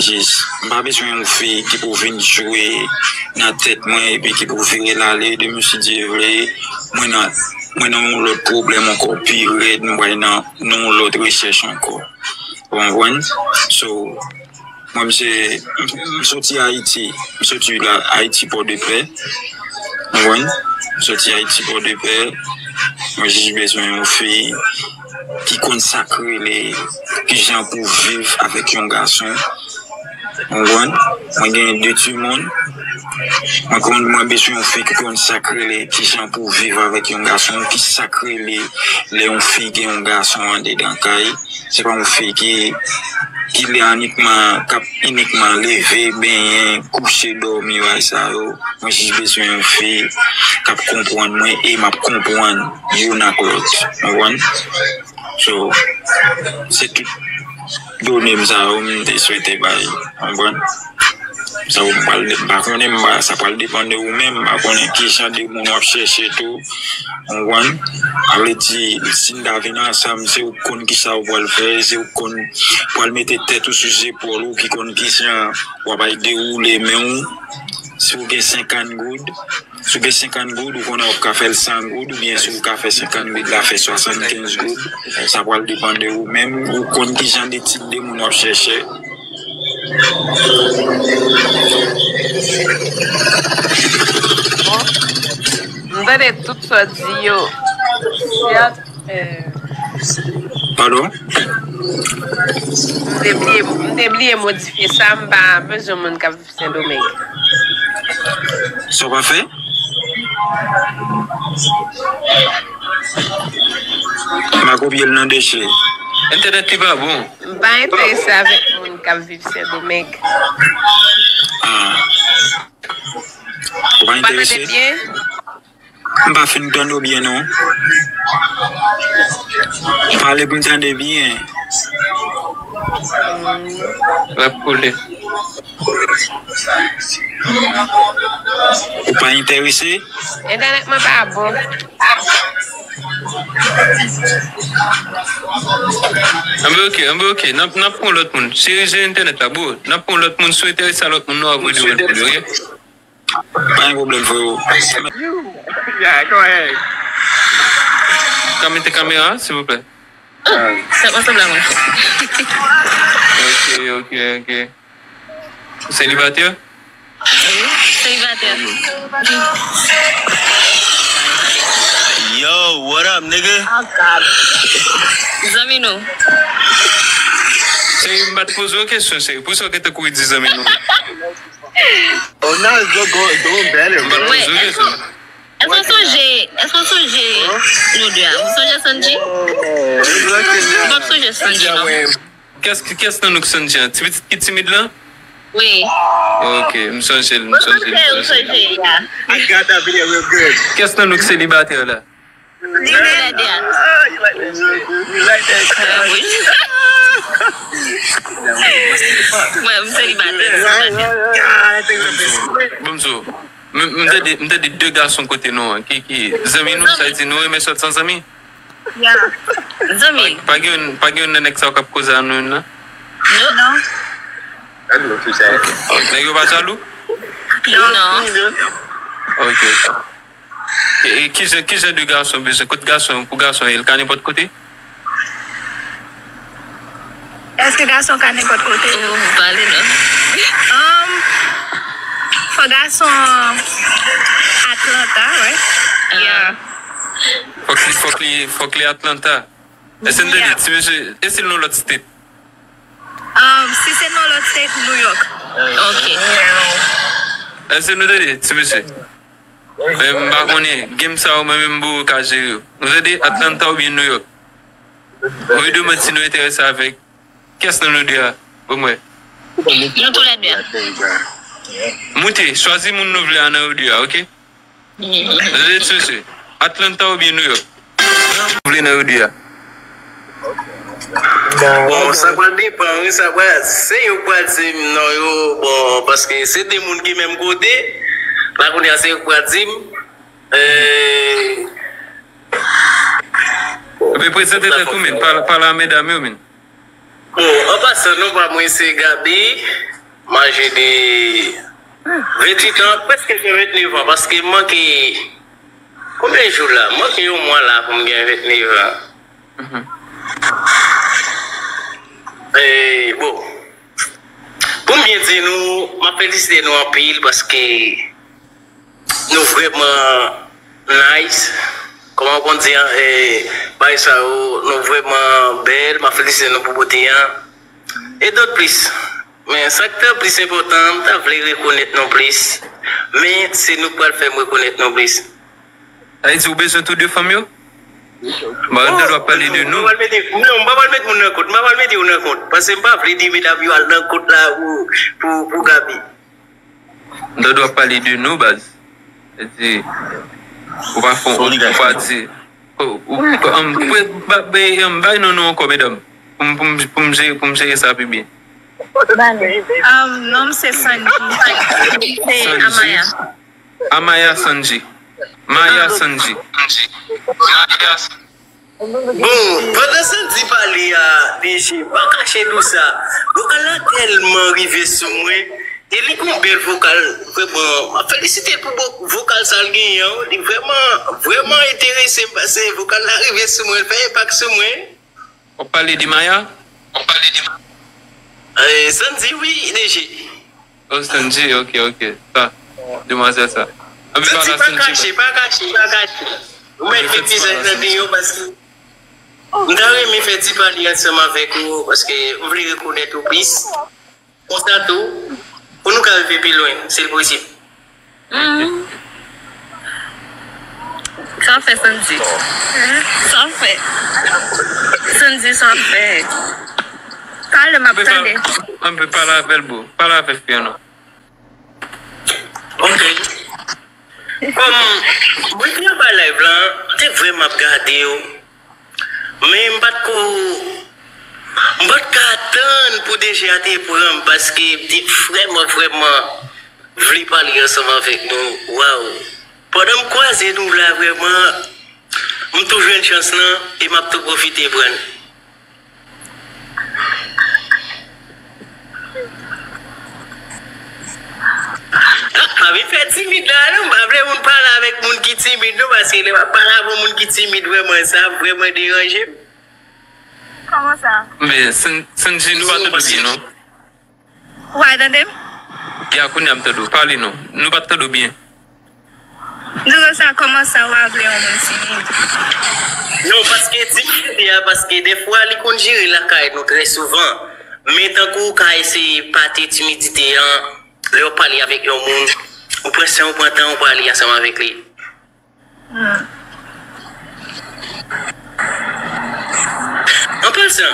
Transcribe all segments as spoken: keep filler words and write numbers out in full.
jis. M pa bezwen yon fi ki pou vin jwe nan tèt mwen epi ki pou vire l ale. Demen, si Dye vle, mwen nan, mwen nan yon lòt pwoblèm ankò pi rèd, m pral nan, nan yon lòt rechèch ankò. Ou konprann? So, mwen, m se, m, m soti Ayiti. M soti la, Ayiti, Pòdepè. Ou konprann? M soti Ayiti, Pòdepè. Mwen jis bezwen yon fi ki konn sa k rele kijan pou viv avèk yon gason. Ou konprann? Mwen gen de timoun. Mwen konn, mwen bezwen yon fi ki konn sa k rele kijan pou viv avèk yon gason, ki sa k rele lè yon fi gen yon gason andedan kay. Se pa yon fi ki, ki lè inikman, k ap inikman leve, benyen, kouche, dòmi, bagay sa yo. Mwen jis bezwen yon fi k ap konprann mwen e m ap konprann youn ak lòt. Ou konprann? So, se tout done m sa yo m te swete bay. Ou konprann? Sa yo m pral, m pa konnen, m pa, sa pral depann de ou menm. M pa konnen ki jan de moun w ap chèche tou. Ou konprann? Sa vle di, si n ta vin ansanm, se ou k konn ki sa ou pral fè, se ou k konn pral mete tèt ou sou zepòl ou, ki konn ki jan w ap al dewoule men w. Si w gen senkant goud, si w gen senkant goud, ou konnen w ap ka fè l san goud, oubyen si w ka fè senkant goud la, fè swasannkenz goud. Sa pral depann de ou menm, ou konn ki jan de tip de moun w ap chèche. M tande tout sa w di yo. Sèt, eh, Padon? M te bliye, m te bliye modifye sa, m pa bezwen moun k ap viv Sendomeng. Sa w pa fè? M a kopye l nan deche. Entènèt li pa bon. M pa enterese avèk moun k ap viv Sendomeng. Ah. Ou pa Ou pa tande enterese? Byen? M pa fin tande w byen non. Pale pou m tande byen. L ap koule. Ou pa enterese? Entènèt mwen pa bon. Anben, ok, anben, ok. N ap, n ap pran lòt moun. Cheri, se entènèt la, bro. N ap pran lòt moun. Si w enterese a lòt moun, nou ap voye demande pou li, ok? Pa gen pwoblèm, freo. Ka mete kamera, silvouplè? Sa pa sanble a mwen. Ok, ok, ok. Selibatè? Wi, selibatè. Yo, what up, nigga? Zanmi nou. Seri, m pa t poze w kesyon, seri. Pou sa w gen tan kouri di zanmi nou? Oh, now it's just going, doing better, M pa t bro. poze w kesyon. Èske w sonje, èske w sonje nou de a? Ou sonje Sanji? It's looking Ou now. pap sonje Sanji, non? Kès, kès nan nou k Sanji an? Ti pitit ki timid lan? Wi. Ok, m sonje l, m sonje l, m sonje l. I got that video real good. Kès nan nou k selibatè la? Di nou lè de a. Ah, you like that shit. You like that shit. Ah, wi. Mwen, m selibatè, m selibatè. Ah, that thing look good. Bon, m sou. M, m tande, m tande de gason kote nou an. Ki, ki, zanmi nou, sa di nou renmen sòt san zanmi? Zanmi. Pa gen, pa gen youn nan nèg sa yo k ap koze a nou youn nan? Non. I know what you said. Nèg yo pa jalou? Non. Ok. E, e kijan, kijan de gason bezwen? Kot gason, pou gason, el ka nenpòt kote? Èske gason ka nenpòt kote? Ou pale non. Um, fò gason Atlanta, right? Yeah. Fòk li, fòk li, fòk li Atlanta. Èske n tande, ti mesye, e si l nan lòt state? Um, si se nan lòt state, New York. Ok. Èske nou tande, ti mesye? Men m pa konnen, game sa yo, mwen menm bro ka jere yo. Nou tande Atlanta oubyen New York? Mwen demann si nou enterese avèk kès nan nou de a. Bon, mwen. Nou toulède a. Moute, chwazi moun nou vle a nan yo de a, ok? Tande, ti mesye. Atlanta oubyen New York? Moun nou vle nan yo de a. Bon, sa pral depann, wi, sa pral, se yo k pral di m non yo, bon, paske se de moun ki menm kote, la kounye a se yo k pral di m, eh, Epi prezante tèt ou, men, pale, pale a medam yo, men. Bon, an pasan, non pa mwen se Gaby, M aje de venntuit an, prèske fè vennèf an, paske m manke, konbyen jou la? M manke yon mwa la pou m gen vennèf an. E, bon, pou m byen di nou, m ap felisite nou anpil paske nou vrèman nice. Kòman w konn di an, e, bagay sa yo, nou vrèman bèl. M ap felisite nou pou bote an. E dòt plis. Men sa k te plis enpòtan, m ta vle rekonèt nou plis. Men se nou k pral fè m rekonèt nou plis. Sa vle di ou bezwen tou de fanm yo? Bon, nou dwe ap pale de nou. M pa pral mete, non, m pa pral mete moun nan kont. M pa pral mete yo nan kont. Paske m pa vle di medam yo al nan kont la pou, pou, pou Gaby. Dòdò ap pale de nou, baz. Sa vle di, ou pa fon, ou pa di, ou, ou, um, pou, ba, ba, um, bay non nou ankò, medam. Pou m, pou m, pou m jere, pou m jere sa pi byen. Um, non m se Sanji. Se Sanji. Amaya. Amaya Sanji. Maya Sanji. Maya Sanji. Bon, pandan Sandy pale a, D J, m pa kache nou sa. Vokal la tèlman rive sou mwen. E li gon bèl vokal, vrèman. M ap felisite l pou bo-, vokal sa l genyen an. Li vrèman, vrèman enterese m paske vokal la rive sou mwen, l fè enpak sou mwen. W ap pale de Maya? W ap pale de Maya? Eh, Sandy, wi, D J. Oh, Sandy, ok, ok. Sa, demwazèl sa. Ann pale a Sandy. Pa kache, pa kache, pa kache. Ou mèt met vizaj nan deyò paske m ta renmen fè ti pale ansanm avèk ou paske m vle rekonèt ou plis. Konsa tou, pou nou ka rive pi lwen, si l posib. Mm. Sa w fè, Sandy? Sa w fè? Sandy, sa w fè? Pale, m ap tande. Ann pale avè l, bro. Pale avè fi an non. Ok. Kòm mwen te anba live lan, m te vrèman ap gade w. Men m pa t ko, m pa t ka tann pou D J a te pran m paske m te vrèman, vrèman vle pale ansanm avèk nou. Waw! Pandan m kwaze nou la vrèman, m tou jwenn chans lan e m ap tou pwofite pran l. Ah, pa vin fè timid la non, m pa vle moun pale avèk moun ki timid non, paske lè m ap pale avèk moun ki timid vrèman, sa ap vrèman deranje m. Kòman sa? Men, San-, Sanji, nou pa tande w byen non. Ou pa tande m? Ya, kounye a m tande w. Pale non. Nou pa t tande w byen. Di konsa, kòman sa w a vle yon moun timid? Non, paske timidite a, paske dèfwa li konn jere lakay nou trè souvan. Men tankou w ka eseye pate timidite an, lè w pale avèk yon moun, ou pran san w, pran tan w pale ansanm avèk li. Hmm. An pasan,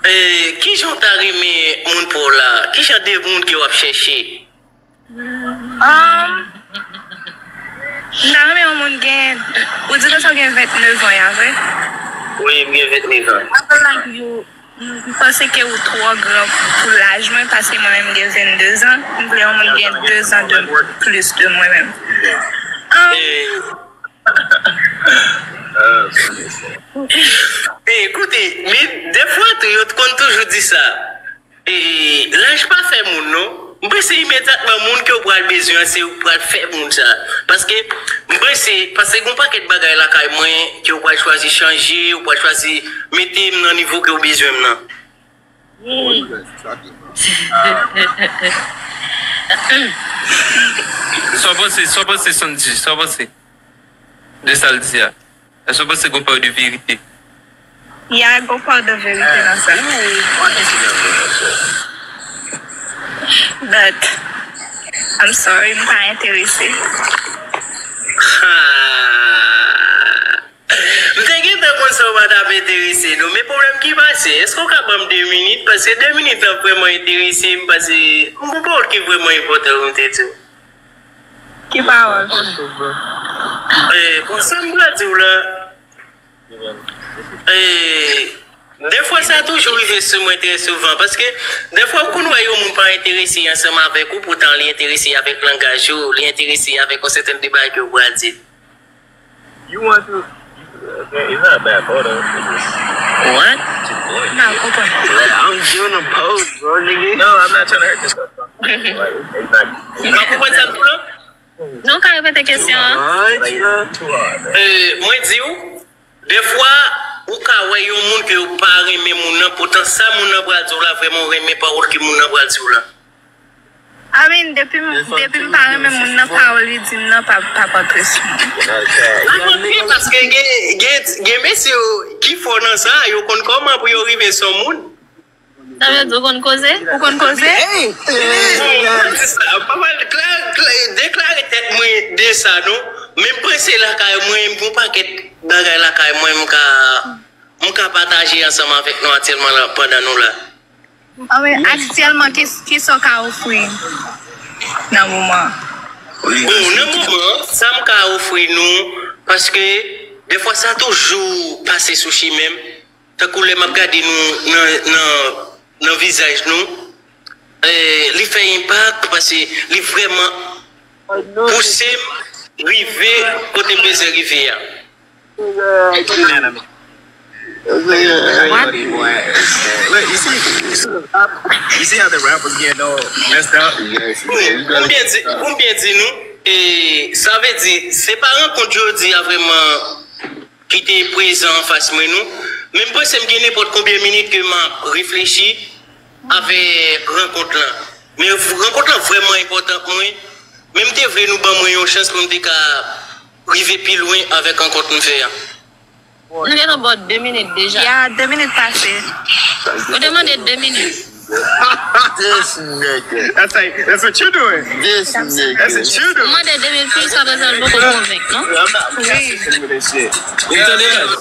eh, kijan w ta renmen moun pa w la? Kijan de moun ke w ap chèche? Um, m ta renmen yon moun gen, ou di konsa w gen vennèf an, ya vre? Wi, m gen vennèf an. I feel like you, m panse ke ou twò gran pou laj mwen, paske mwen menm m gen vennde zan. M vle yon moun gen de zan de plis de mwen menm. Um, Eh, koute, men dèfwa tou, yo t konn toujou di sa. E, laj pa fè moun, non. M panse imedyatman moun ke w pral bezwen an, se ou k pral fè moun sa. Paske, m panse, paske gon pakèt bagay lakay mwen ke w pral chwazi chanje, ou pral chwazi mete m nan nivo ke w bezwen m nan. Sa w panse, sa w panse, Sandy, sa w panse de sa l di a? Èske w panse gen yon pa de verite? Ya, gen yon pa de verite nan sa. But, I'm sorry, m pa enterese. M te gentan konn sa w pa t ap enterese non, men pwoblèm ki pase, èske w ka ban m de minit? Paske de minit lan vrèman enterese m, paske m gon pawòl ki vrèman enpòtan pou m te di w. Ki pawòl? Eh, bon, sa m pral di w la, eh, dèfwa sa toujou rive sou mwen trè souvan, paske dèfwa ou konn wè yon moun pa enterese ansanm avèk ou, poutan li enterese avèk langaj ou, li enterese avèk yon sèten de bagay ke w pral di. You want to It's not a bad photo. It's just What? too boring. Nah, konprann. Like, I'm giving a pose, bro, nigga. No, I'm not trying to hurt yourself. Like, exactly. Ou pa konprann sa m di w la? Non, ka repete kesyon an? Alright, bro. Too hard, man. Eh, mwen di w, defwa, ou ka wè yon moun ke ou pa renmen moun nan, poutan sa moun nan pral di w la, vrèman ou renmen pawòl ke moun nan pral di w la. I mean, depi m depi m pa renmen moun nan, pawòl li di m nan pa pa pòte sou mwen. Not a cat. Avanse paske gen, gen, gen mesye yo ki fò nan sa, yo konn kòman pou yo rive sou moun. Sa vle di ou konn koze? Ou konn koze? Se sa, pa mal, klè- klè- deklare tèt mwen de sa, non. Men m panse lakay mwen, m gon pakèt bagay lakay mwen, m ka, m ka pataje ansanm avèk nou aktyèlman la, pandan nou la. Anben, aktyèlman, ki, ki sa w ka ofri nan moman? Bon, nan moman, sa m ka ofri nou, paske defwa sa toujou pase sou chimen m, tankou lè m ap gade nou nan, nan, nan vizaj nou, eh, li fè enpak, paske li vrèman pouse m rive kote m bezwen rive a. Look, you see, you see how the rappers getting all messed up? Pou m byen di, pou m byen di nou, e, sa vle di, se pa rankont jodi a vrèman ki te prezan anfas mwen, non. Men m panse m gen nenpòt konbyen minit ke m ap reflechi avèk rankont lan. Men rankont lan vrèman enpòtan pou mwen. Men m te vle nou ban mwen yon chans pou m te ka rive pi lwen avèk rankont m fè a. Nou gen nou bò de minit deja. Ya, de minit pase. Ou te mande de minit. This nigga. That's like, that's what you're doing. This nigga. That's what you're Ou doing. Mande de minit, plis sa prezan l poko konvenk, non? I'm not messing with this shit. Ou tande, guys?